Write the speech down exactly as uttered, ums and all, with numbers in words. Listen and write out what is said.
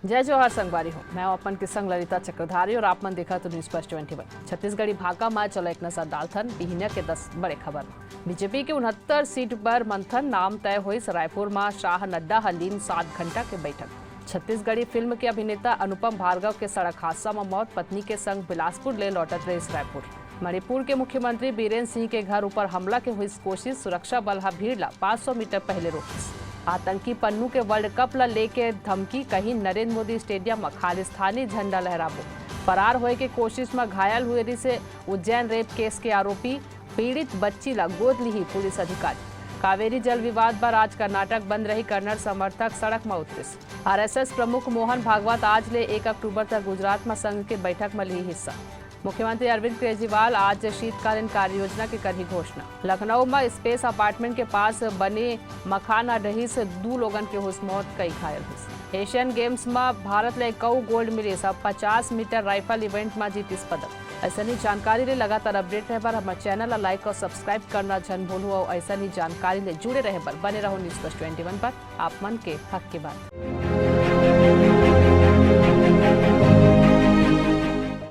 जय जोहार संगवारी हो, मैं अपन के संग ललिता चक्रधारी और आप मन देखत हो News First twenty one। Chhattisgarhi भाखा मा चलो एक नजर डालथन बिहनिया के दस बड़े खबर मा। बीजेपी के उनहत्तर सीट पर मंथन, नाम तय होइस रायपुर मा शाह नड्डा ह लीन सात घंटा के बैठक। छत्तीसगढ़ी फिल्म के अभिनेता अनुपम भार्गव के सड़क हादसा म मौत, पत्नी के संग बिलासपुर ले लौटत रहिस रायपुर। मणिपुर के मुख्यमंत्री बीरेन सिंह के घर ऊपर हमला के हुई कोशिश, सुरक्षा बल ह भीड़ ला पाँच सौ मीटर पहले रोकिस। आतंकी पन्नू के वर्ल्ड कप ला लेके धमकी, कही नरेंद्र मोदी स्टेडियम म खालिस्तानी झंडा लहराबो। फरार होए के कोशिश म घायल हुए रिसे उज्जैन रेप केस के आरोपी, पीड़ित बच्ची ला गोद लिही पुलिस अधिकारी। कावेरी जल विवाद बर आज कर्नाटक बंद रही, कन्नड़ समर्थक सड़क म उतरिस। आरएसएस प्रमुख मोहन भागवत आज ले एक अक्टूबर तक गुजरात म संघ के बैठक म लिही हिस्सा। मुख्यमंत्री अरविंद केजरीवाल आज शीतकालीन कार्य योजना के करही घोषणा। लखनऊ म स्पेस अपार्टमेंट के पास बने मकान ह डहिस, दू लोगन के होइस मौत, कई घायल होइस। एशियन गेम्स म भारत ले कऊ गोल्ड मिलिस, अब पचास मीटर राइफल इवेंट म जीतिस पदक। अइसनी जानकारी ले लगातार अपडेट रहे बर हमर चैनल ला लाइक और सब्सक्राइब करना झन भूलू और अइसनी जानकारी ले जुड़े रहे बर बने रहो News First twenty one पर। आप मन के हक के बात।